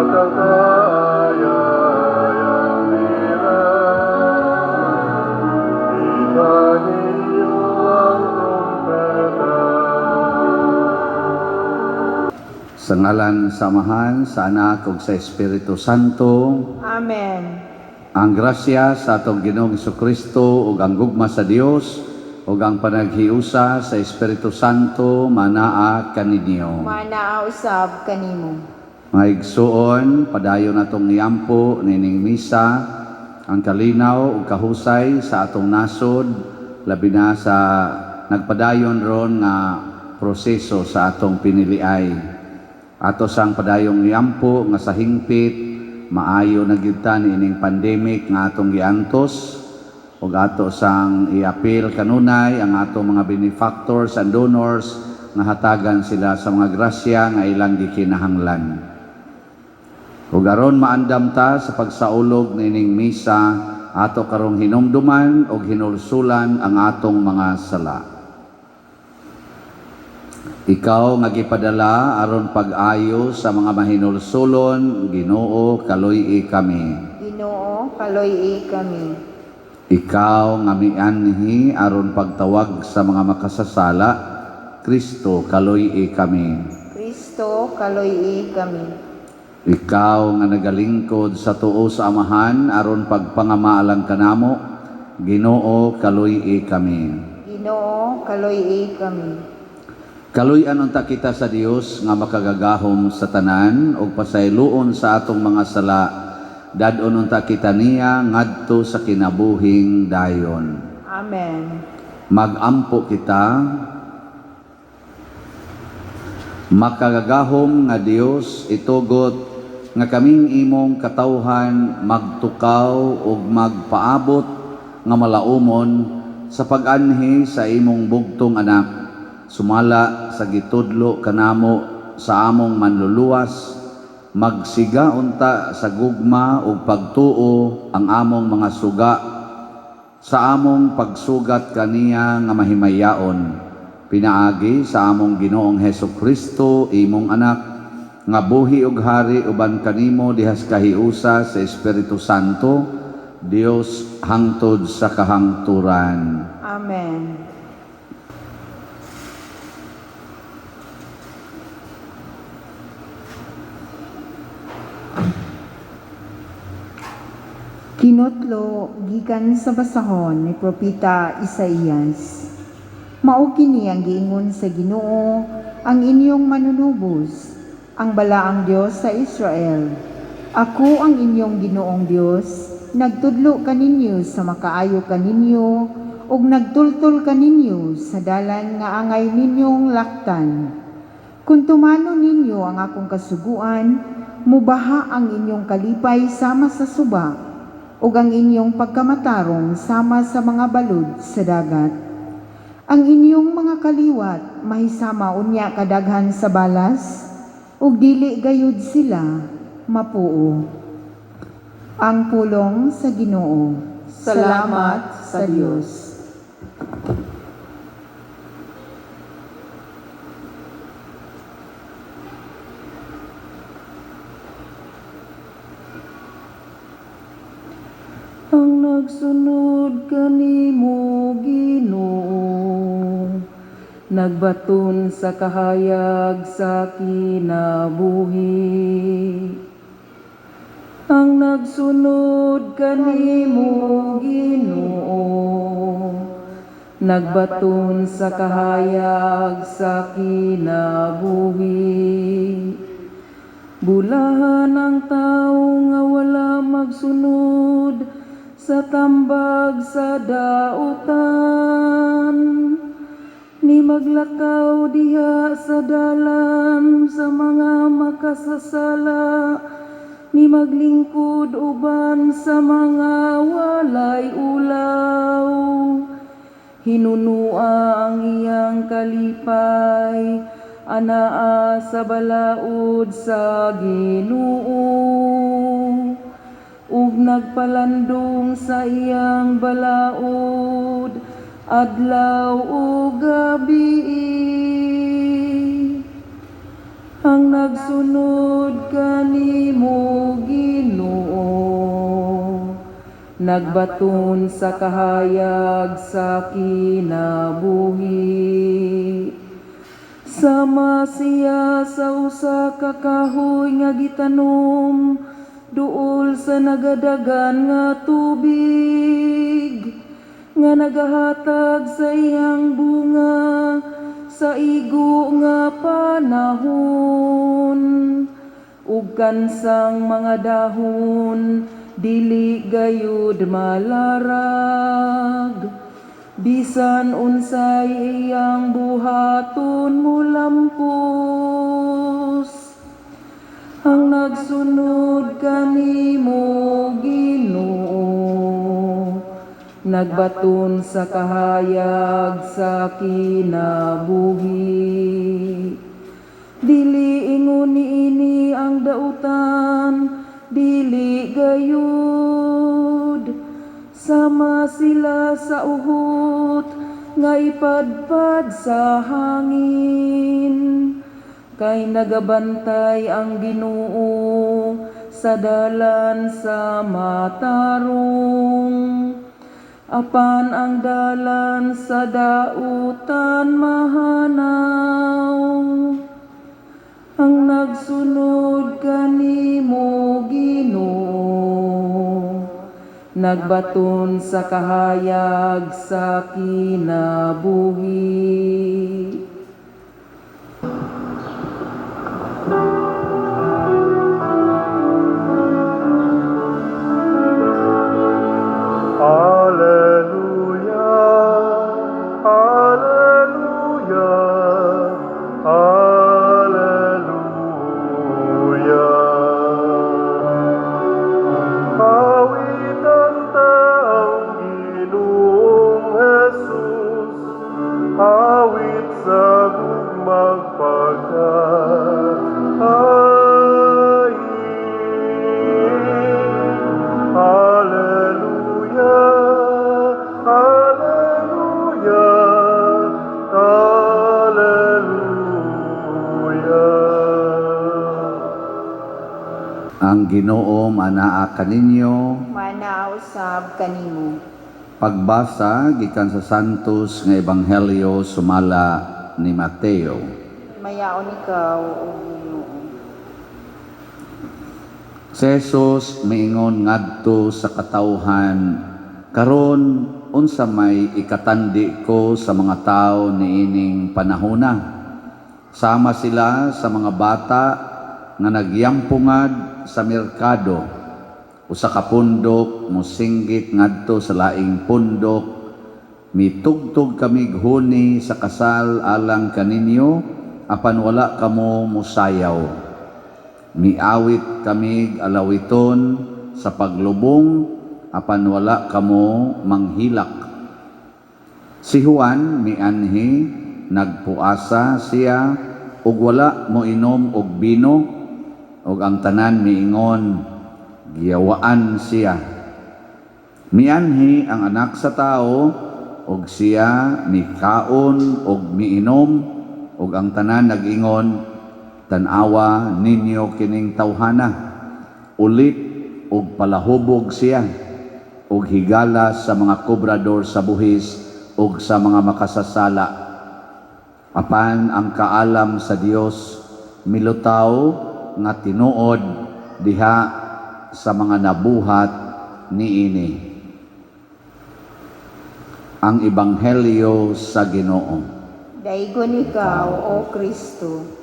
Makakaayang birang, Kita ninyo ang trumpeta. Sa ngalan sa Amahan, sa Anak ug sa Espiritu Santo. Amen. Ang grasya sa atong Ginoong Kristo ug ang gugma sa Dios ug ang panaghiusa sa Espiritu Santo manaa kaninyo. Manaa usab kanimo. Mga igsuon, padayon natong iampo nining misa ang kalinaw ug kahusay sa atong nasod, labi na sa nagpadayon ron nga proseso sa atong piniliay. Ato sang padayong iampo nga sa hingpit maayo na gyud ta niining pandemic nga atong giantos, ug ato sang iapil kanunay ang atong mga benefactors and donors nga hatagan sila sa mga grasya nga ilang gikinahanglan. Ug aron maandam ta sa pagsaulog niining misa, ato karong hinumduman ug hinulsulan ang atong mga sala. Ikaw nga gipadala aron pag-ayo sa mga mahinulsulon, Ginoo, kaluy-i kami. Ginoo, kaluy-i kami. Ikaw nga mianhi aron pagtawag sa mga makasasala, Kristo, kaluy-i kami. Kristo, kaluy-i kami. Ikaw nga nagalingkod sa tuo sa Amahan aron pagpangamaalang kanamo, Ginoo, kaluy-i kami. Ginoo, kaluy-i kami. Kaluy-an unta kita sa Dios nga makagagahom sa tanan ug pasayloon sa atong mga sala. Dad-on unta kita niya ngadto sa kinabuhing dayon. Amen. Magampo kita. Makagagahom nga Dios, itugot nga kaming imong katawhan magtukaw ug magpaabot nga malaumon sa pag-anhi sa imong bugtong anak, sumala sa gitudlo kanamo sa among manluluwas. Magsiga unta sa gugma ug pagtuo ang among mga suga sa among pagsugat kaniya nga mahimayaon, pinaagi sa among Ginoong Hesus Kristo, imong anak, nga buhi ug hari uban kanimo dihas kahiusa sa Espiritu Santo, Dios hangtod sa kahangturan. Amen. Kinutlo gikan sa basahon ni Propeta Isaías. Mao kini ang giingon sa Ginoo, ang inyong manunubos, ang balaang Dios sa Israel. Ako ang inyong Ginoong Dios, nagtudlo kaninyo sa makaayo kaninyo ug nagtultol kaninyo sa dalan nga angay ninyong laktan. Kung tumano ninyo ang akong kasuguan, mubaha ang inyong kalipay sama sa suba, ug ang inyong pagkamatarong sama sa mga balud sa dagat. Ang inyong mga kaliwat mahisama unya kadaghan sa balas, ug dili gayud sila mapuo. Ang pulong sa Ginoo. Salamat sa Dios. Ang nagsunod kanimo, Ginoo, nagbaton sa kahayag sa kinabuhi. Ang nagsunod kanimo, Ginoo, nagbaton sa kahayag sa kinabuhi. Bulahan ang tao nga wala magsunod sa tambag sa dautan, ni maglakaw diha sa dalan sa mga makasasala, ni maglingkod uban sa mga walay ulaw. Hinunua ang iyang kalipay, anaa sa balaod sa Ginoo, ug nagpalandong sa iyang balaod adlaw ug gabi. Ang nagsunod kanimo, Nagbaton sa kahayag sa kinabuhi. Sama siya sa usa ka kahoy nga gitanom duol sa nagadagan nga tubig, nga nagahatag sa iyang bunga sa igo nga panahon, ug kansang mga dahon dili gayud malarag. Bisan unsay iyang buhaton, mulampos. Ang nagsunod kanimo, Ginoo, nagbaton sa kahayag sa kinabuhi. Dili ingon niini ang dautan, dili gayud. Sama sila sa uhot nga ipadpad sa hangin. Kay nagabantay ang Ginoo sa dalan sa matarong. Apan ang dalan sa dautan mahanaw. Ang nagsunod kanimo, Ginoo, nagbaton sa kahayag sa kinabuhi. Alleluia, Alleluia, Alleluia. Awitan ta ang Ginoong Jesus, awit sa gugmag pagkain. Alleluia, Alleluia, Alleluia. Ang Ginoo manaa kaninyo. Manaa usab kanimo. Pagbasa gikan sa Santos nga Ebanghelyo sumala ni Mateo. Mayaon ikaw, O Ginoo. Si Jesus miingon ngadto sa katawhan, "Karon unsa may ikatandi ko sa mga tawo niining panahona? Sama sila sa mga bata nga nagyampungad sa merkado. Usa ka pundok mosinggit ngadto sa laing pundok, 'Mitugtog kamig huni sa kasal alang kaninyo, apan wala kamo mosayaw. Miawit kamig alawiton sa paglubong, apan wala kamo manghilak.' Si Juan mianhi, nagpuasa siya ug wala moinom og bino, ug ang tanan miingon, 'Giyawaan siya.' Mianhi ang Anak sa Tao ug siya mikaon ug miinom, ug ang tanan nag-ingon, 'Tan-awa ninyo kining tawhana, ulit ug palahubog siya ug higala sa mga kobrador sa buhis ug sa mga makasasala.' Apan ang kaalam sa Dios milutaw nga tinuod diha sa mga nabuhat niini." Ang Ebanghelyo sa Ginoo. Daygon ikaw, O Kristo.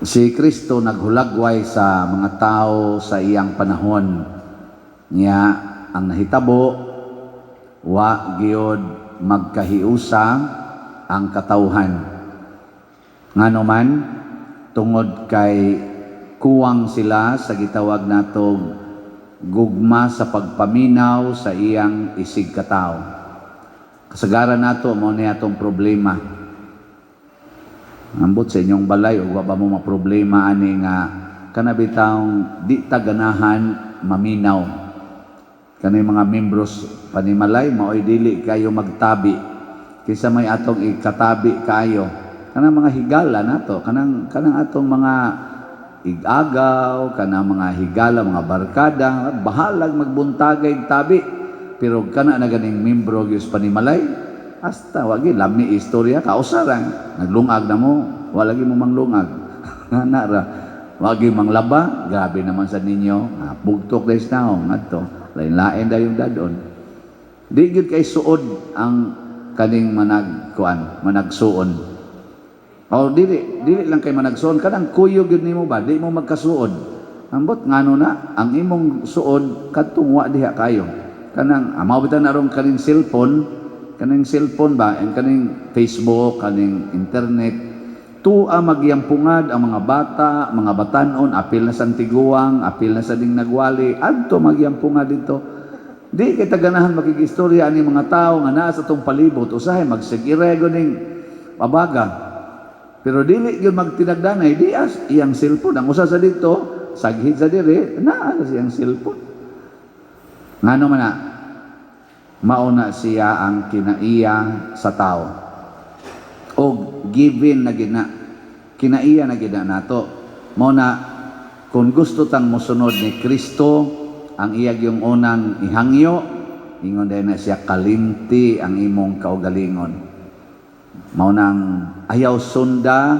Si Kristo naghulagway sa mga tao sa iyang panahon. Nya ang nahitabo, wa gyud magkahiusa ang katawhan. Ngano man, tungod kay kuwang sila sa gitawag natog gugma sa pagpaminaw sa iyang isigkatao. Kasagaran nato mao ni atong problema. Ambot sa inyong balay ug wa ba mo maproblema ani nga kana bitawng di ta ganahan maminaw? Kani mga membros panimalay maoy dili kayo magtabi kaysa may atong ikatabi kayo. Kanang mga higala nato, kanang atong mga igagaw, kanang mga higala, mga barkada, bahalag magbuntagay tabi. Pero kana na ganing membro gyud sa panimalay, hasta wagi lami istorya kausa ra naglungag na mo, wala lagi mo manglungag. Ana ra. Wagi manglaba, grabe naman sa ninyo. Ah, bugtok days na ngadto. Lain-lain dayong dadon. Di gyud kay suod ang kaning manag kuan, managsuon. O dili dili lang kay managsuon, kanang kuyog gyud nimo ba, di mo magkasuod. Ambot ngano na ang imong suod kadtong wa diha kayo. Kanang amaw bitaw na ron kaning cellphone ba, ang kaning Facebook, kaning internet, tuwa magyampungad ang mga bata, mga batanon, apil na sa tiguang, apil na sa ding nagwali, adto magyampungad dito. Di kay taganahan makigistorya ani mga tao nga naa sa atong palibot, usahay magsigirego ning pabaga. Pero dili gyud magtinagdanay, di as iyang cellphone. Ang usa sa dito, saghid sa diri, naa sa iyang cellphone. Ngano man na, mauna siya ang kinaiya sa tao. O given na gina, kinaiya na gina nato. Mao na, kung gusto tang mosunod ni Kristo, ang iyag yung unang ihangyo, ingon dahil na siya, kalimti ang imong kaugalingon. Mao nang ayaw sunda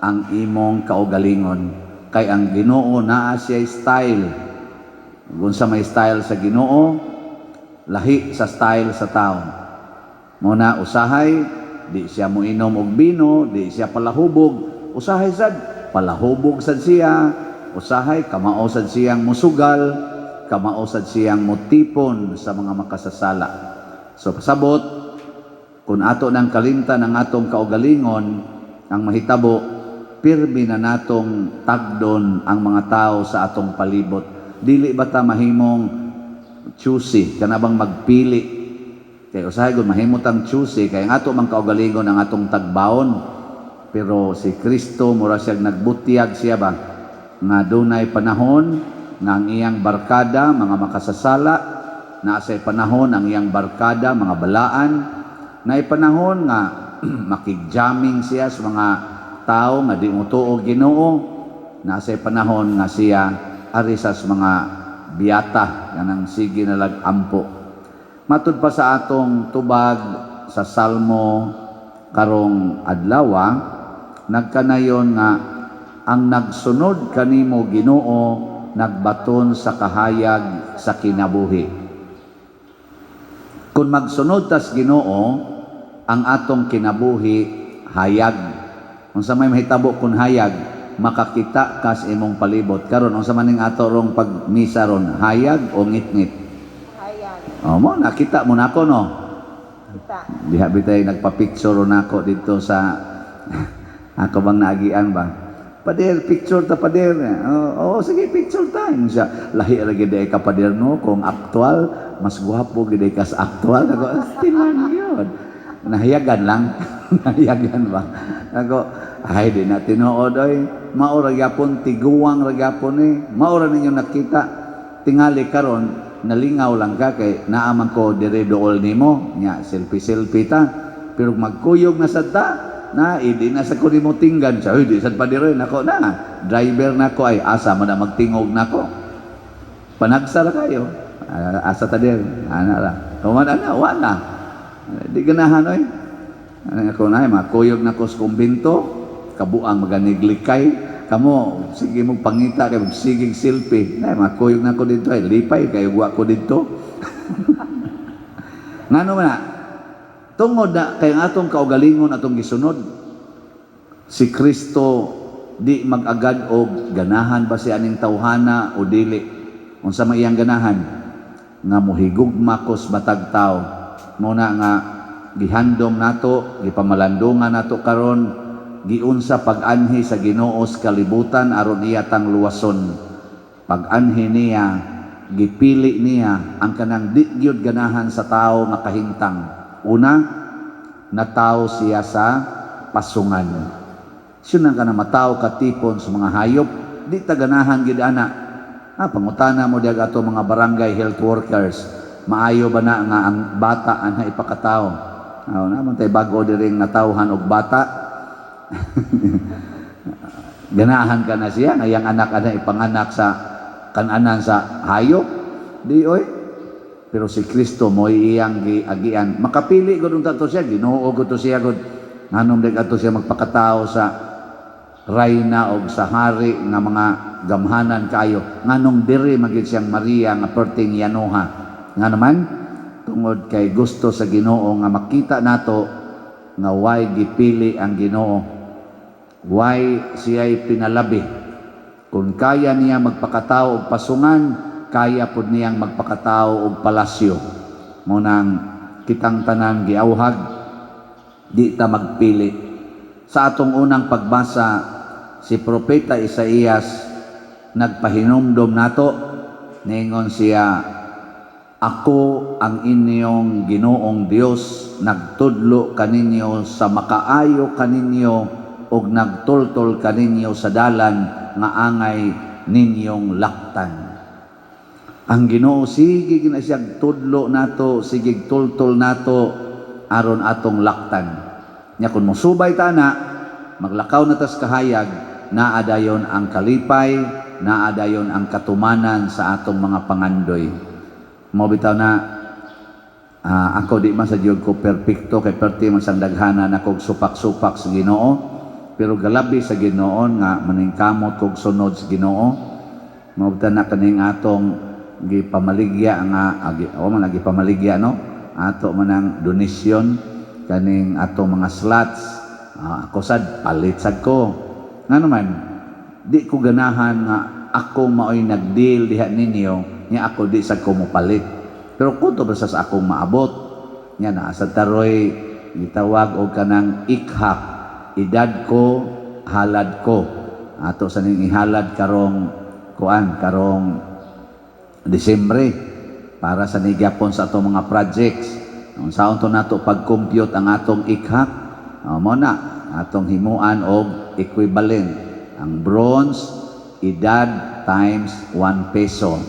ang imong kaugalingon. Kay ang Ginoo naa siya style. Kung sa may style sa Ginoo, lahi sa style sa tao. Mao na usahay di siya moinom og bino, di siya palahubog. Usahay sad palahubog sad siya, usahay kamao sad siyang musugal, kamao sad siyang mutipon sa mga makasasala. So pasabot, kung ato ng kalimtan ang atong kaugalingon, ang mahitabo, pirmi na natong tagdon ang mga tao sa atong palibot. Dili ba ta mahimong choosy, kana bang magpili? Kay usahay gud mahimo tang choosy kay ang ato mang kaugalingon ang atong tagbaon. Pero si Kristo mura siya nagbutyag siya ba nga dunay panahon nga ang iyang barkada mga makasasala, naa say panahon ang iyang barkada mga balaan, naay panahon nga makigjamming siya sa mga tao nga di motuo Ginoo, naa say panahon nga siya ari sa mga biyata kanang sige na ampo. Matud pa sa atong tubag sa Salmo karong adlawa, nagkanayon nga ang nagsunod kanimo, Ginoo, nagbaton sa kahayag sa kinabuhi. Kung magsunod tas Ginoo, ang atong kinabuhi hayag. Unsa may mahitabo kung hayag? Makakita kas imong palibot. Karon, unsa man ning ato rong pagmisa ron, hayag o ngitngit? Hayag. O mo nakita mo nako, no? Kita. Diha bitay nagpa-picture nako dito sa ako bang naagian ba? "Pader, picture ta, pader." "Oo, oh, sige, picture ta." Ingon siya, "Lahi ra gid ka, pader, no, kung aktual, mas gwapo gid ka sa aktual." Ako, timan yun. Nahiyagan lang. Nahiyagan ba? Ako, ay, di na tinuod, oy. Mao ra gyapon, tiguang ra gyapon eh. Mao ra ninyo nakita. Tingali karon, nalingaw lang ka kay naaman ko dire dool nimo. Nya, selfie-selfie ta. Pero magkuyog na sad ta, na hindi na sa ko nimo tinggan siya. "Uy, di sad pa dire nako na. Driver nako ay asa man na magtingog nako. Panagsa ra kayo. Ah, asa ta dir? Ana ra. Kuman ana, wa na. Di ganahan oy. Ano ako na, makuyog na ko sa kumbinto, kabuang maganiglikay. Kamo, sige mo pangita kay sige selfie. Na makuyog na ko dito ay lipay kayo wa ko dito. Ngano man na? Tungod na kay ang atong kaugalingon atong gisunod. Si Kristo di mag-agad og ganahan ba siya aning tawhana o dili. Unsa may iyang ganahan? Nga mohigugma ko sa matag tawo. Mao na nga gihandom nato, gipamalandungan nato karon, giunsa pag-anhi sa Ginoo sa kalibutan aron iya tang luwason. Pag-anhi niya, gipili niya ang kanang di gyud ganahan sa tao nga kahimtang. Una, natawo siya sa pasungan. Siya nang kanang matawo katipon sa mga hayop, di ta ganahan gid ana. Ah, pangutana mo diag ato mga barangay health workers, maayo ba na nga ang bata anha ipakatawo? Aw, naman tay bago diring natawhan og bata. Ganahan ka na siya nga iyang anak ana ipanganak sa kananan sa hayop? Di oy. Pero si Kristo mo'y iyang giagian. Makapili gud unta to siya, Ginoo gud to siya gud. Nganong di kadto siya magpakatao sa rayna og sa hari nga mga gamhanan kaayo? Nganong diri man gyud siyang Maria nga perting yanuha? Nga naman tungod kay gusto sa Ginoo nga makita nato nga way gipili ang Ginoo, way siya'y pinalabi. Kung kaya niya magpakatao og pasungan, kaya pud niyang magpakatao og palasyo. Mao nang kitang tanan giawhag, di ta magpili. Sa atong unang pagbasa, si Propeta Isaías nagpahinumdom nato. Ningon siya, "Ako ang inyong Ginoong Dios, nagtudlo kaninyo sa makaayo kaninyo ug nagtultol kaninyo sa dalan nga angay ninyong laktan." Ang Ginoo sige gina siya tudlo nato, sige tultol nato aron atong laktan. Nya kun mosubay ta na, maglakaw na tas kahayag, naa dayon ang kalipay, naa dayon ang katumanan sa atong mga pangandoy. Mao bitaw na ako di man sa jud ko perpekto kay perti man sang daghanan ako supak-supak sa Ginoo, pero galabi sa Ginoo nga maningkamot kog sunod sa Ginoo. Mao bitaw na kaning atong gipamaligya nga agi o man gipamaligya, no, ato man ang donation kaning atong mga slots. Ako sad palit sad ko, ngano man di ko ganahan nga ako maoy nagdeal diha ninyo nya ako di sad ko mopalit, pero kutob ra sa akong maabot. Nya naa sa taroy gitawag og kanang ikhak, edad ko halad ko. Ato sa ning ihalad karong kuan, karong Disyembre, para sa nigyapon sa atong mga projects. Unsaon to nato pag-compute ang atong ikhak? Mo na atong himuan og equivalent. Ang bronze, edad times 1 peso.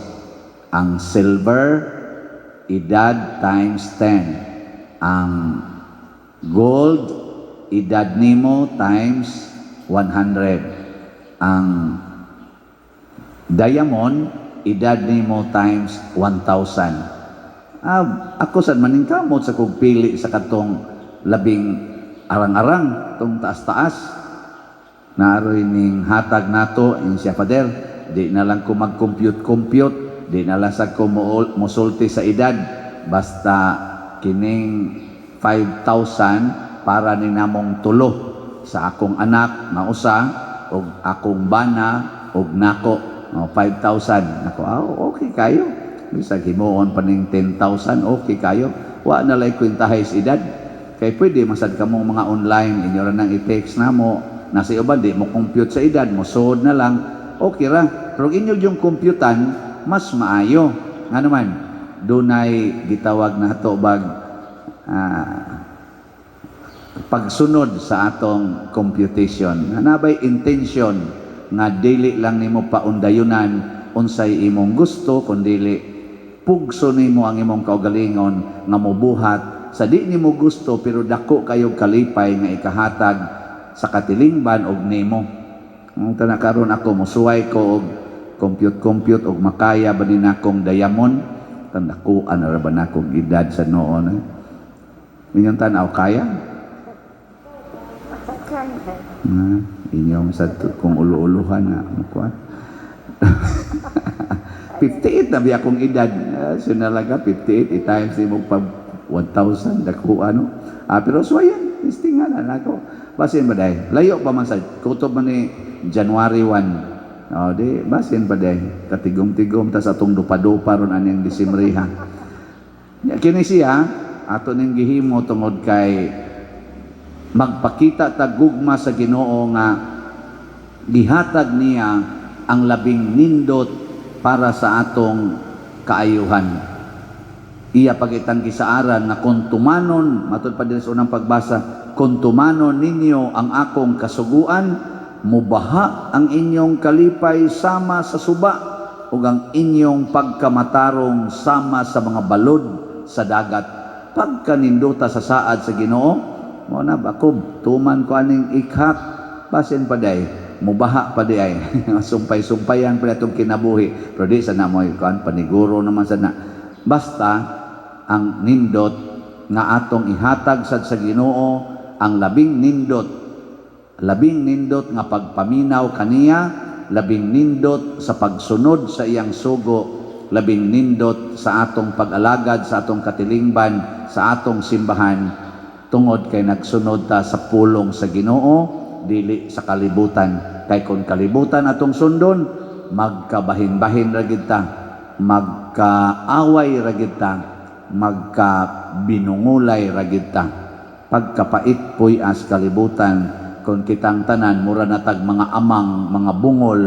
Ang silver, edad times 10. Ang gold, edad nimo times 100. Ang diamond, edad nimo times 1,000. Ako sad maningkamot sa kog pili sa katong labing arang-arang, tong taas-taas. Naaroy ning hatag nato in siya, Father, di na lang ko mag-compute-compute, di na lang sa ko mosulti sa edad, basta kining 5,000 para ni namong tulo sa akong anak nga usa og akong bana og nako. Oh, 5,000 nako. Ah, okay kayo. Bisag himuon pa ning 10,000, okay kayo. Wa na lay kwentahay sa edad kay pwede masad kamong mga online, inyo ra nang i-text namo. Nasa uban di mo compute sa edad, mo sod na lang, okay ra. Pero inyo yung computan mas maayo, ngano man dunay gitawag nato bag pagsunod sa atong computation. Nabay intention nga dili lang nimo paundayunan unsay imong gusto, kundili pugso nimo ang imong kaugalingon nga mobuhat sa di nimo gusto pero dako kayo kalipay nga ikahatag sa katilingban og nimo. Ang tana karon ako mosuway ko og compute compute og makaya ba ni nakong diamond, tan dakuan ra ba nakong edad sa noon eh. Inyong tan-aw, kaya? Na, inyong sa kung ulo-uluhan nga mukuan. 58 na biya akong edad. Sinalaga 58 i-times nimo pag 1,000, dako ano. Pero suwayan, testingan na nako. Basin ba day? Layo pa man sa kutob man ni January 1. Oh, di basin pa day. Katigom-tigom ta sa atong dupa-dupa ron aning Disyembre ha. Nya kini siya ato ning gihimo tungod kay magpakita ta gugma sa Ginoo nga gihatag niya ang labing nindot para sa atong kaayuhan. Iya pagitang gisaaran nga kung tumanon, matud pa din sa unang pagbasa, "Kung tumanon ninyo ang akong kasuguan, mubaha ang inyong kalipay sama sa suba ug ang inyong pagkamatarong sama sa mga balod sa dagat." Pagkanindota sa saad sa Ginoo, mo na ako tuman ko aning ikhak, basin pa day. Mubaha pa di ay. Sumpay-sumpayan pa atong kinabuhi. Pero di sa na mo kuan, paniguro naman sa na. Basta ang nindot nga atong ihatag sad sa Ginoo, ang labing nindot nga pagpaminaw kaniya, labing nindot sa pagsunod sa iyang sugo, labing nindot sa atong pag-alagad sa atong katilingban, sa atong simbahan, tungod kay nagsunod ta sa pulong sa Ginoo, dili sa kalibutan. Kay kung kalibutan atong sundon, magkabahin-bahin ra gid ta, magkaaway ra gid ta, magkabinungulay ra gid ta. Pagkapait puy as kalibutan kung kitang tanan mura na tag mga amang, mga bungol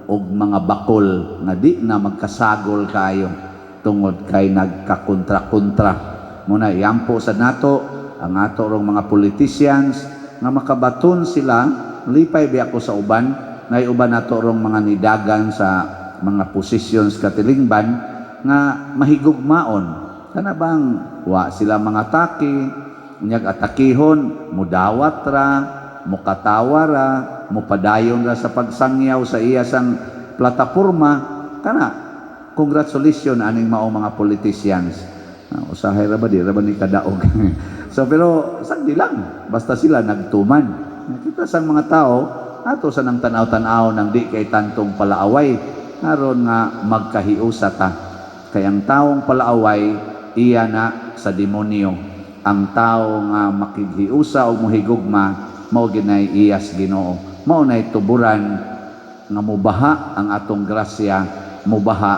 ug mga bakol nga di na magkasagol kaayo tungod kay nagkakontra-kontra. Muna iampo sa nato ang ato rong mga politicians nga makabaton sila. Lipay biya ko sa uban ngay uban nato rong mga nidagan sa mga positions katilingban nga mahigugmaon. Kana bang wa sila mga atake, unyag atakihon, mudawat ra, mukatawa ra, mupadayon ra sa pagsangyaw sa iya sang plataporma. Kana, congratulations aning mao mga politicians. Usahay ra ba, di ra ba ni kadaog? So pero sagdi lang, basta sila nagtuman. Kita sang mga tao ato sa nang tanaw-tanaw nang di kay tantong palaaway aron nga magkahiusa ta. Kay ang taong palaaway, iya na sa demonyo. Ang tao nga makighiusa o muhigugma, mao ginay iyas Ginoo. Mao nay tuburan nga mubaha ang atong grasya, mubaha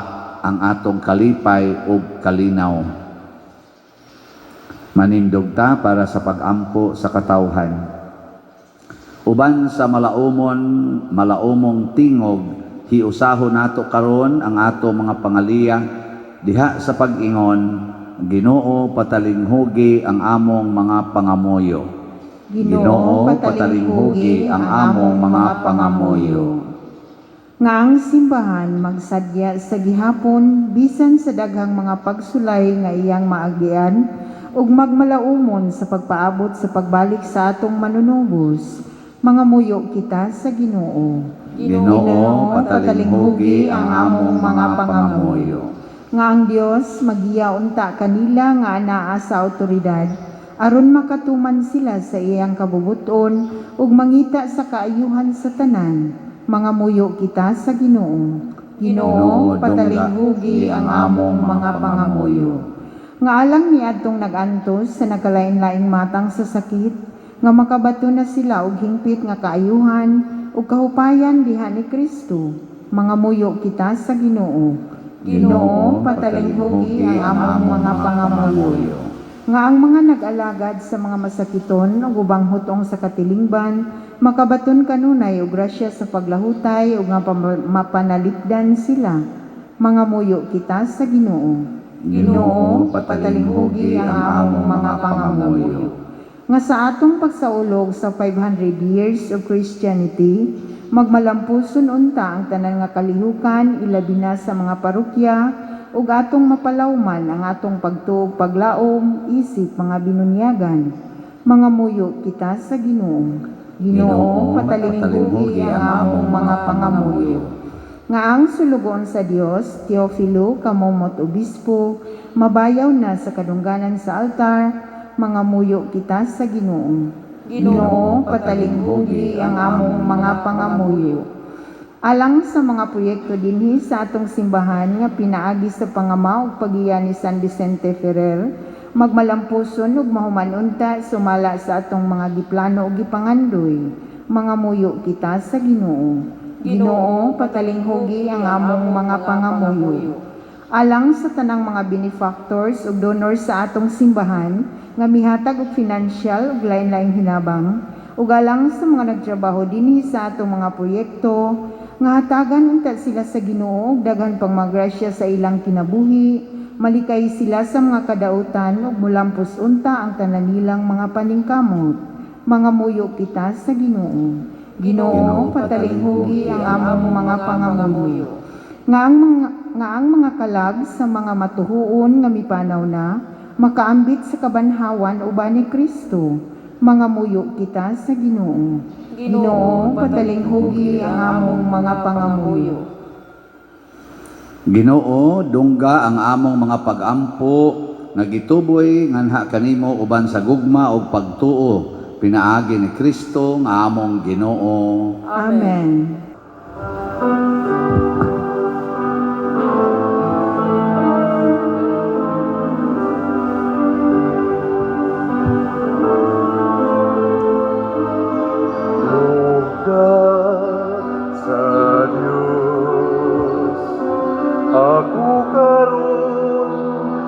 ang atong kalipay ug kalinaw. Manindog ta para sa pag-ampo sa katawhan. Uban sa malaumon, malaumong tingog, hiusahon nato karon ang ato mga pangaliya diha sa pag-ingon, Ginoo, patalinghugi ang among mga pangamuyo. Ginoo, patalinghugi ang among mga pangamuyo. Nga ang simbahan magsadya sa gihapon bisan sa daghang mga pagsulay nga iyang maagian ug magmalaumon sa pagpaabot sa pagbalik sa atong manunubos. Mangamuyo kita sa Ginoo. Ginoo, patalinghugi ang among mga pangamuyo. Nga ang Dios magiya unta kanila nga anaa sa awtoridad aron makatuman sila sa iyang kabubuton ug mangita sa kaayuhan sa tanan. Mangamuyo kita sa Ginoo. Ginoo, patalinghugi ang among mga pangamuyo. Nga alang niadtong nag-antos sa nagkalain-laing matang sa sakit, nga makabato na sila og hingpit nga kaayuhan ug kahupayan diha ni Kristo. Mangamuyo kita sa Ginoo. Ginoo, patalinghugi ang among mga pangamuyo. Nga ang mga nag-alagad sa mga masakiton ug ubang hutong sa katilingban makabaton kanunay og grasya sa paglahutay ug nga mapanalipdan sila. Mangamuyo kita sa Ginoo. Ginoo, patalinghugi ang among mga pangamuyo. Nga sa atong pagsaulog sa 500 years of Christianity, magmalampuson unta ang tanan nga kalihukan, ilabi na sa mga parokya, ug atong mapalawman ang atong pagtuog paglaom isip mga binunyagan. Mangamuyo kita sa Ginoo. Ginoo, patalinghugi ang among mga pangamuyo. Nga ang sulugoon sa Dios, Teofilo Camomot Obispo, mabayaw na sa kadungganan sa altar, mangamuyo kita sa Ginoo. Ginoo, patalinghugi ang among mga pangamuyo. Alang sa mga proyekto dinhi sa atong simbahan nga pinaagi sa pangama ug pagiya ni San Vicente Ferrer, magmalampuson ug mahuman unta sumala sa atong mga giplano ug gipangandoy. Mangamuyo kita sa Ginoo. Ginoo, patalinghugi ang among mga pangamuyo. Alang sa tanang mga benefactors ug donors sa atong simbahan nga mihatag og financial ug lain-laing hinabang, ug alang sa mga nagtrabaho dinhi sa atong mga proyekto nga hatagan unta sila sa Ginoo og daghan pang magrasya sa ilang kinabuhi, malikay sila sa mga kadautan ug mulampos unta ang tanan nilang mga paningkamot. Mangamuyo kita sa Ginoo. Ginoo, patalinghugi ang among mga pangamuyo. Nga ang mga kalag sa mga matuhuon nga mipanaw na makaambit sa kabanhawan uban ni Kristo. Mangamuyo kita sa Ginoo. Ginoo, patalinghugi ang among mga pangamuyo. Ginoo, dungga ang among mga pagampo nga gituboy nganha kanimo uban sa gugma ug pagtuo pinaagi ni Kristo nga among Ginoo. Amen. Lugda sa Diyos, ako karon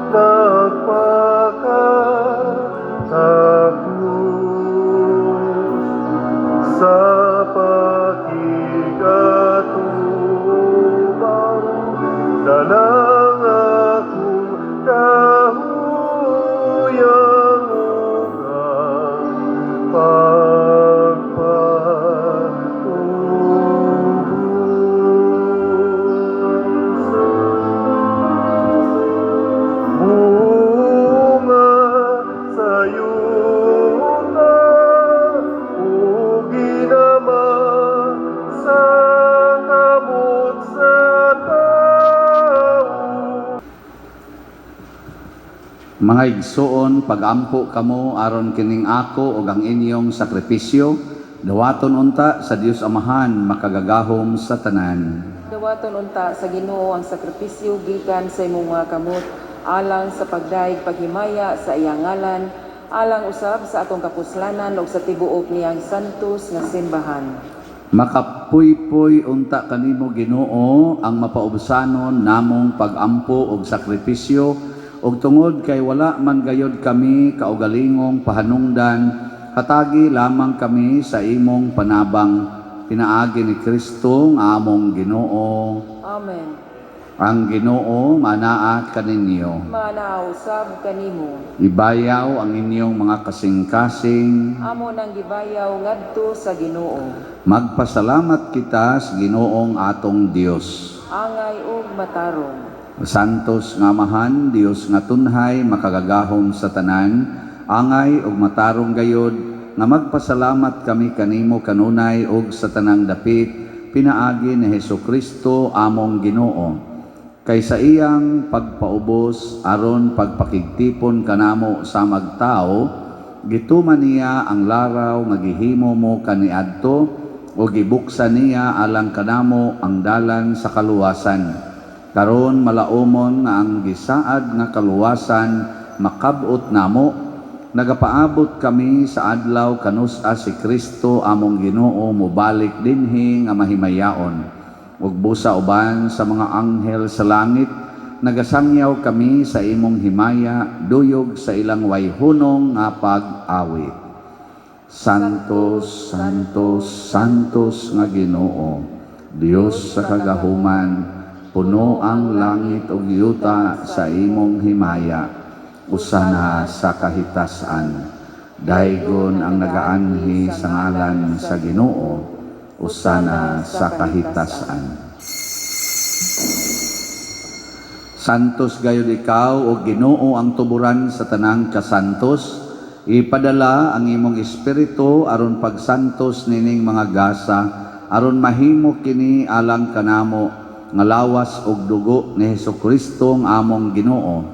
nagpakatakos sa pakigatubang dalang akong kahuyang ug ang pagpaubos. Bunga sa yuta ug ginama sa kamot sa tao. Mga igsoon, pagampo kamo aron kining ako ug ang inyong sakripisyo, dawaton unta sa Dios Amahan makagagahom sa tanan. Dawaton unta sa Ginoo ang sakripisyo gikan sa imong mga kamot alang sa pagdayeg paghimaya sa iyang ngalan, alang usab sa atong kapuslanan ug sa tibuok niyang santos nga simbahan. Makapuypoy unta kanimo Ginoo ang mapaubsanon namong pagampo og sakripisyo ug tungod kay wala man gayod kami kaugalingong pahanungdan, hatagi lamang kami sa imong panabang pinaagi ni Kristo nga among Ginoo. Amen. Ang Ginoo manaa kaninyo. Manaaw usab kanimo. Ibayaw ang inyong mga kasing-kasing. Amo nang gibayaw ngadto sa Ginoo. Magpasalamat kita sa Ginoong atong Dios. Angay ug matarong. Santos nga Amahan, Dios nga tunhay, makagagahom sa tanan, angay ug matarong gayod nga magpasalamat kami kanimo kanunay ug sa tanang dapit pinaagi ni Hesukristo among Ginoo. Kay sa iyang pagpaubos aron pagpakigtipon kanamo sa magtao, gituman niya ang laraw nga gihimo mo kaniadto o gibuksan niya alang kanamo ang dalan sa kaluwasan. Karon malaumon nga ang gisaad nga kaluwasan makab-ot namo, nagapaabot kami sa adlaw kanus-a si Kristo among Ginoo mobalik dinhi nga mahimayaon. Ug busa uban sa mga anghel sa langit, nagasangyaw kami sa imong himaya, duyog sa ilang wayhunong nga pag-awit. Santos, Santos, Santos nga Ginoo, Dios sa kagahuman, puno ang langit ug yuta sa imong himaya, usana sa kahitasan. Daygon ang nagaanhi sa ngalan sa Ginoo, usana sa kahitasan. Santos gayud ikaw o Ginoo ang tuburan sa tanang kasantos. Ipadala ang imong espiritu aron pagsantos nining mga gasa, aron mahimo kini alang kanamo nga lawas ug dugo ni Hesukristo ang among Ginoo.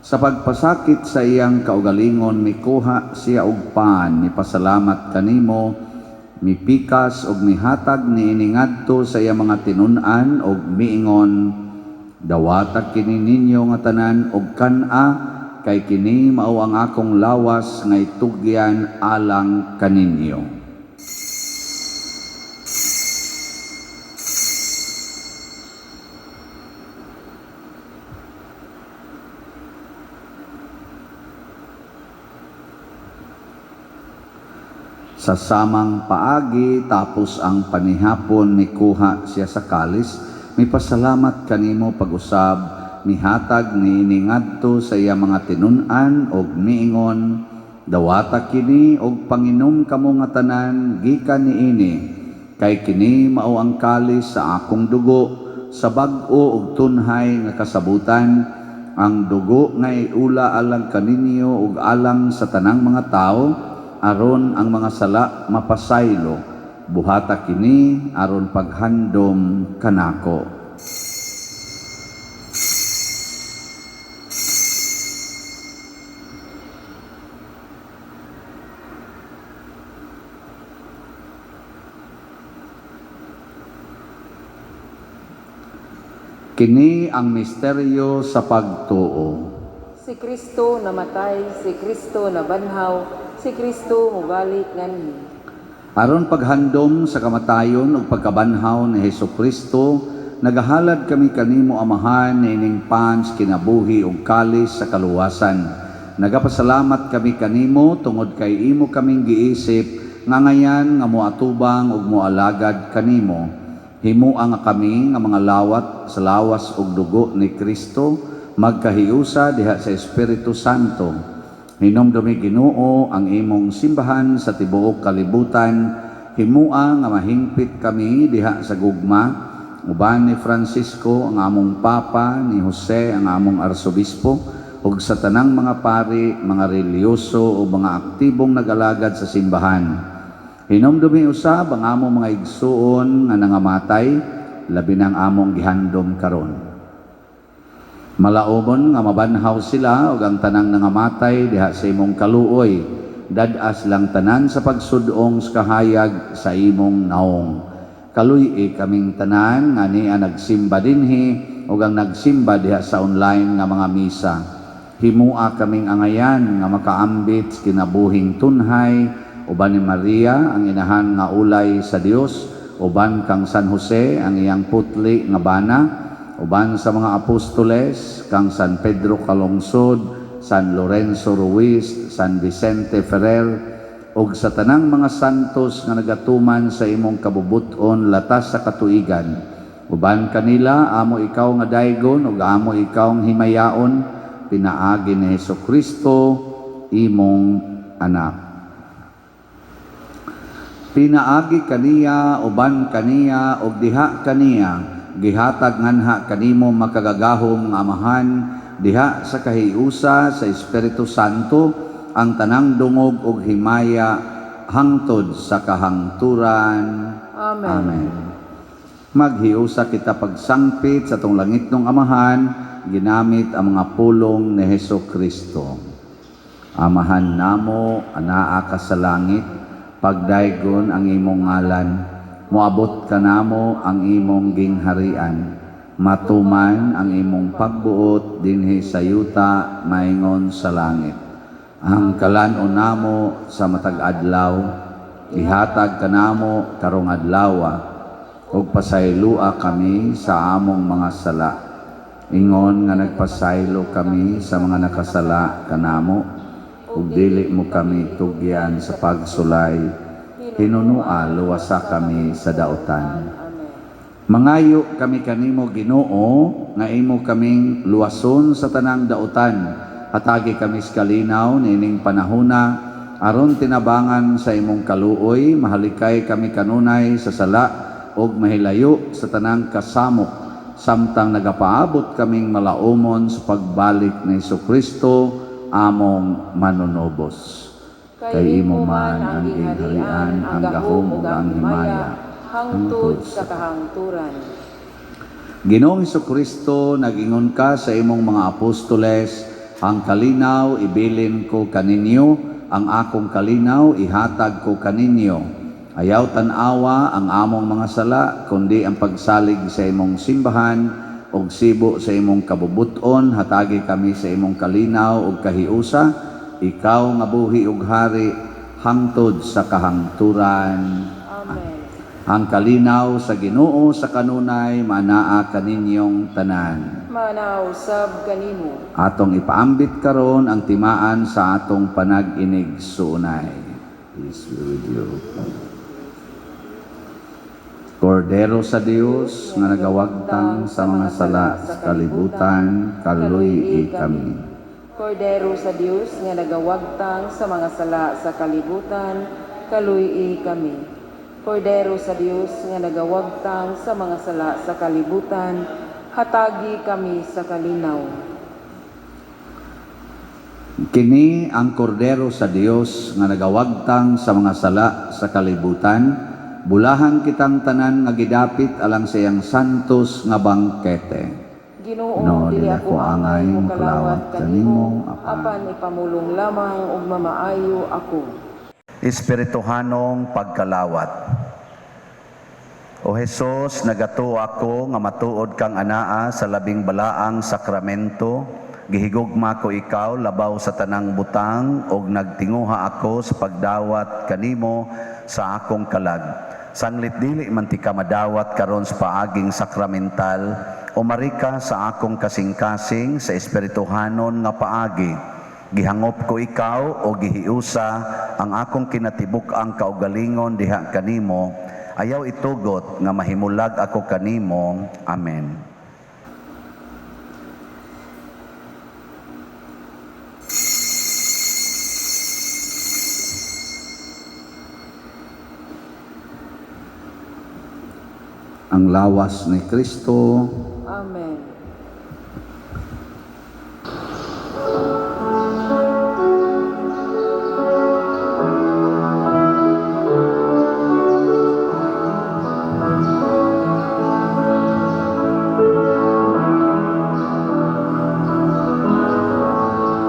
Sa pagpasakit sa iyang kaugalingon, mikuha siya og pan, mipasalamat kanimo, mipikas og mihatag niini ngadto sa iyang mga tinun-an og miingon, dawata kini ninyo nga tanan og kan-a, kay kini mao ang akong lawas nga itugyan alang kaninyo. Sa samang paagi, tapos ang panihapon, mikuha siya sa kalis, mipasalamat kanimo pag-usab, mihatag niini ngadto sa iya mga tinun-an og miingon, dawata kini og panginom kamo nga tanan gikan niini, kay kini mao ang kalis sa akong dugo, sa bag-o og tunhay nga kasabutan, ang dugo nga iula alang kaninyo ug alang sa tanang mga tawo, aron ang mga sala mapasaylo. Buhata kini aron paghandom kanako. Kini ang misteryo sa pagtuo. Si Kristo namatay, si Kristo nabanhaw, si Kristo mubalik nganhi. Aron paghandom sa kamatayon ug pagkabanhaw ni Hesukristo, nagahalad kami kanimo, Amahan, niining pans kinabuhi ug kalis sa kaluwasan. Nagapasalamat kami kanimo tungod kay imo kaming giisip nga ngayan nga moatubang ug moalagad kanimo. Himua nga kami nga mga lawat sa lawas ug dugo ni Kristo magkahiusa diha sa Espiritu Santo. Hinumdumi, Ginoo, ang imong simbahan sa tibuok kalibutan. Himua nga mahingpit kami diha sa gugma uban ni Francisco ang among Papa, ni Jose ang among Arsobispo, ug sa tanang mga pari, mga relihiyoso ug mga aktibong nagalagad sa simbahan. Hinumdumi usab ang among mga igsuon nga nangamatay, labi nang among gihandom karon. Malaumon nga mabanhaw sila ug ang tanang nangamatay diha sa imong kaluoy. Dad-a silang tanan sa pagsudong sa kahayag sa imong naong. Kaluy-i kaming tanan nga nia nagsimba dinhi ug ang nagsimba diha sa online nga mga misa. Himua kaming angayan nga makaambit sa kinabuhing tunhay uban ni Maria ang inahan nga ulay sa Dios, uban kang San Jose ang iyang putli nga bana, uban sa mga apostoles, kang San Pedro Calungsod, San Lorenzo Ruiz, San Vicente Ferrer, ug sa tanang mga santos nga nagatuman sa imong kabubuton latas sa katuigan. Uban kanila, amo ikaw nga daygon ug amo ikaw ang himayaon, pinaagi ni Hesukristo, imong anak. Pinaagi kaniya, uban kaniya, ug diha kaniya, gihatag nganha kanimo makagagahom nga Amahan, diha sa kahiusa sa Espiritu Santo, ang tanang dungog ug himaya hangtod sa kahangturan. Amen. Amen. Maghiusa kita pagsangpit sa atong langitnong Amahan, ginamit ang mga pulong ni Hesukristo. Amahan namo, anaa ka sa langit, pagdaygon ang imong ngalan, moabot kanamo ang imong gingharian, matuman ang imong pagbuot dinhi sa yuta maingon sa langit. Ang kalan-on namo sa matag adlaw, ihatag kanamo karong adlawa, ug pasaylua kami sa among mga sala, ingon nga nagpasaylo kami sa mga nakasala kanamo, ug dili mo kami tugyan sa pagsulay, hinunua luwasa kami sa daotan. Amen. Mangayo kami kanimo, Ginoo, nga imo kaming luwason sa tanang daotan. Hatagi kami sa kalinaw niining panahona aron tinabangan sa imong kaluoy mahalikay kami kanunay sa sala ug mahilayo sa tanang kasamok, samtang nagapaabot kaming malaumon sa pagbalik ni Kristo among manunubos. Kay imo man ang gingharian, ang gahom ug ang himaya, hangtod sa kahangturan. Ginoong Kristo, nag-ingon ka sa imong mga apostoles, "Ang kalinaw ibilin ko kaninyo, ang akong kalinaw ihatag ko kaninyo." Ayaw tan-awa ang among mga sala, kundi ang pagsalig sa imong simbahan ug sibo sa imong kabubuton, hatagi kami sa imong kalinaw ug kahiusa, ikaw nga buhi ug hari hangtod sa kahangturan. Amen. Ang kalinaw sa Ginoo sa kanunay manaa kaninyong tanan. Manaa usab kanimo. Atong ipaambit karon ang timaan sa atong panag-inig-suunay. Peace be with you. Kordero sa Dios nga nagawagtang sa mga sala sa kalibutan, kaluy-i kami. Kordero sa Dios nga nagawagtang sa mga sala sa kalibutan, kaluy-i kami. Kordero sa Dios nga nagawagtang sa mga sala sa kalibutan, hatagi kami sa kalinaw. Kini ang kordero sa Dios nga nagawagtang sa mga sala sa kalibutan. Bulahan kitang tanan nga gidapit alang sa iyang santos nga bangkete. Ginoo, No, dili dili ako ako angay angay mokalawat mokalawat kanimo, kanimo, apan apan ipamulong lamang ug mamaayo ako. Espirituhanong pagkalawat. O Hesus, nagatuo ako nga matuod kang anaa sa labing balaang sakramento, gihigugma ko ikaw labaw sa tanang butang ug nagtinguha ako sa pagdawat kanimo sa akong kalag. Sanglit dili man ti ka madawat karon sa paaging sakramental, umari ka sa akong kasing-kasing sa espirituhanon nga paagi. Gihangop ko ikaw o gihiusa ang akong kinatibuk-ang kaugalingon diha kanimo. Ayaw itugot nga mahimulag ako kanimo. Amen. Ang lawas ni Kristo. Amen.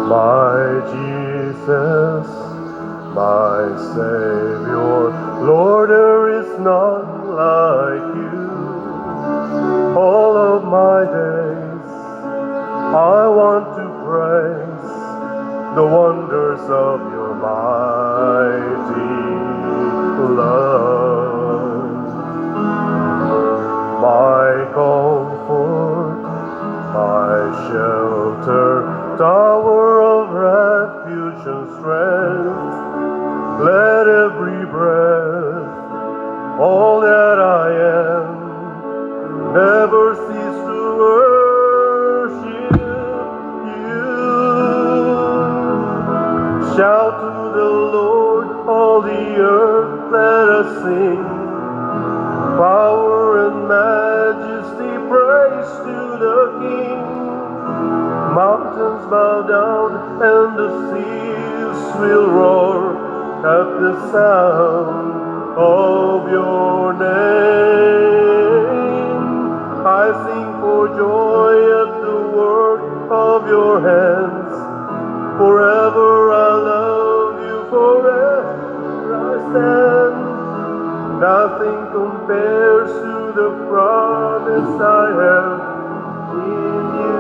My Jesus, my Savior, Lord, there is none like you. All of my days, I want to praise the wonders of your mighty love. My comfort, my shelter, tower of refuge and strength. Let every breath, all that I am, never cease to worship you. Shout to the Lord, all the earth, let us sing. Power and majesty, praise to the King. Mountains bow down and the seas will roar at the sound of your name. I sing for joy at the work of your hands. Forever I love you, forever I stand. Nothing compares to the promise I have in you.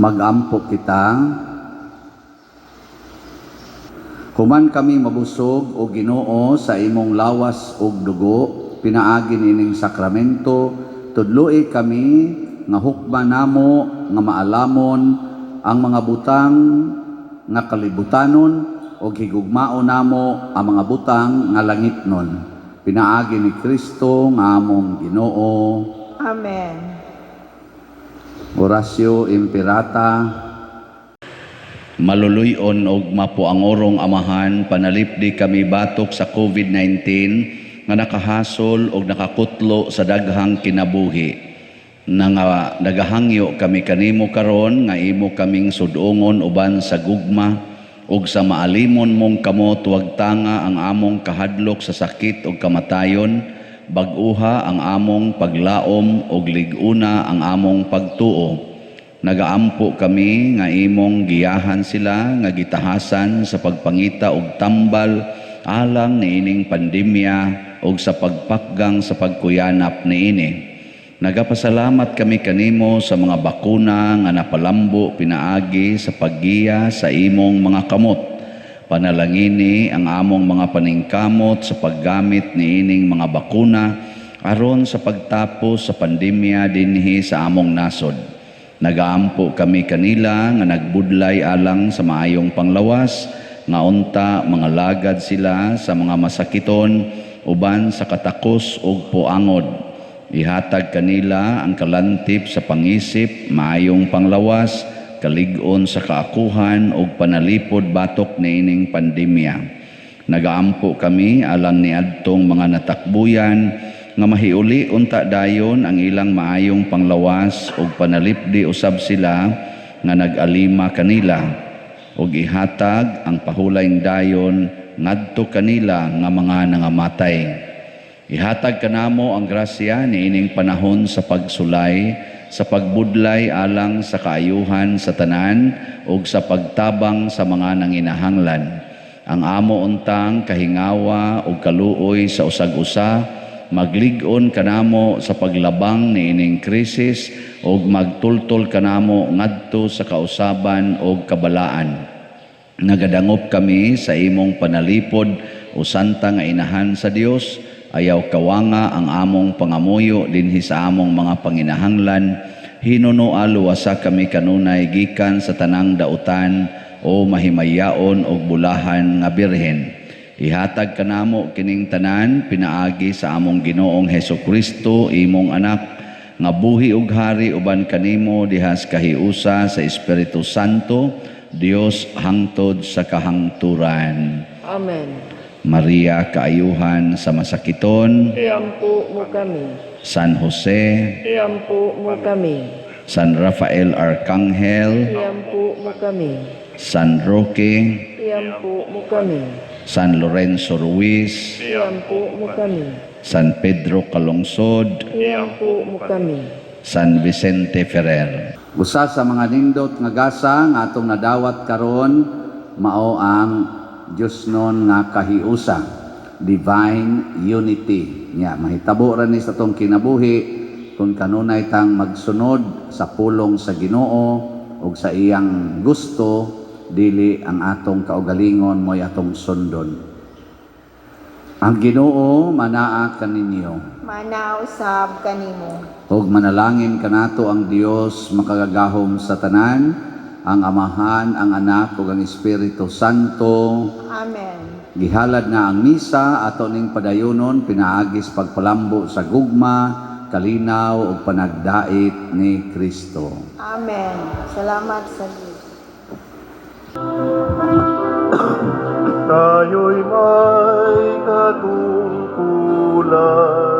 Magampo kita. Human kami mabusog o Ginoo sa imong lawas ug dugo, pinaagi nining sakramento, tudloi kami nga hukba namo nga maalamon ang mga butang nga kalibutanon ug higugmaon namo ang mga butang nga langitnon. Pinaagi ni Kristo nga among Ginoo. Amen. Oratio Imperata. Maluluy-on og mapuangorong Amahan, panalipdi kami batok sa COVID-19 nga nakahasol og nakakutlo sa daghang kinabuhi. Na nga nagahangyo kami kanimo karon nga imo kaming sudongon uban sa gugma ug sa maalimon mong kamot, wagtanga ang among kahadlok sa sakit ug kamatayon, bag-uha ang among paglaom ug lig-una ang among pagtuo. Nagaampo kami nga imong giyahan sila nga gitahasan sa pagpangita og tambal alang niining pandemya ug sa pagpakgang sa pagkuyanap niini. Nagapasalamat kami kanimo sa mga bakuna nga napalambo pinaagi sa paggiya sa imong mga kamot. Panalangini ang among mga paningkamot sa paggamit niining mga bakuna aron sa pagtapos sa pandemya dinhi sa among nasod. Nagaampo kami kanila nga nagbudlay alang sa maayong panglawas, nga unta mga lagad sila sa mga masakiton uban sa katakos ug puangod. Ihatag kanila ang kalantip sa pangisip, maayong panglawas, kalig-on sa kaakuhan ug panalipod batok niining pandemya. Nagaampo kami alang niadtong mga natakbuyan nga mahiuli unta dayon ang ilang maayong panglawas ug panalipdi usab sila nga nag-alima kanila ug ihatag ang pahulayng dayon ngadto kanila nga mga nangamatay. Ihatag kanamo ang grasya niining panahon sa pagsulay, sa pagbudlay alang sa kaayuhan sa tanan ug sa pagtabang sa mga nanginahanglan. Ang amo untang kahingawa ug kaluoy sa usag-usa maglig-on kanamo sa paglabang niining krisis ug magtultol kanamo ngadto sa kausaban ug kabalaan. Nagadangop kami sa imong panalipod, o Santa nga Inahan sa Dios. Ayaw kawanga ang among pangamuyo dinhi sa among mga panginahanglan. Hinunoa luwasa kami kanunay gikan sa tanang dautan, o mahimayaon og bulahan nga Birhen. Ihatag kanamo kining tanan pinaagi sa among Ginoong Heso Kristo, imong anak, nga buhi ug hari uban kanimo diha sa kahiusa sa Espiritu Santo, Dios, hangtod sa kahangturan. Amen. Maria, kaayuhan sa masakiton, Iampo mo kami. San Jose, Iampo mo kami. San Rafael Arcangel, Iampo mo kami. San Roque, Iampo mo kami. San Lorenzo Ruiz, Iampo mo kami. San Pedro Calungsod, Iampo mo kami. San Vicente Ferrer. Usa sa mga nindot nga gasa nga atong nadawat karon mao ang Diosnon nga kahiusa, divine unity. Nya mahitabo ra ni sa atong kinabuhi kung kanunay tang magsunod sa pulong sa Ginoo ug sa iyang gusto, dili ang atong kaugalingon mo'y atong sundon. Ang Ginoo manaa kaninyo. Manaa usab kanimo. Ug manalangin kanato ang Dios makagagahom sa tanan, ang Amahan, ang Anak ug ang Espiritu Santo. Amen. Gihalad na ang misa, ato ning padayonon pinaagi sa pagpalambo sa gugma, kalinaw ug panagdait ni Kristo. Amen. Salamat sa Diyos. Tayo'y may katungkulan.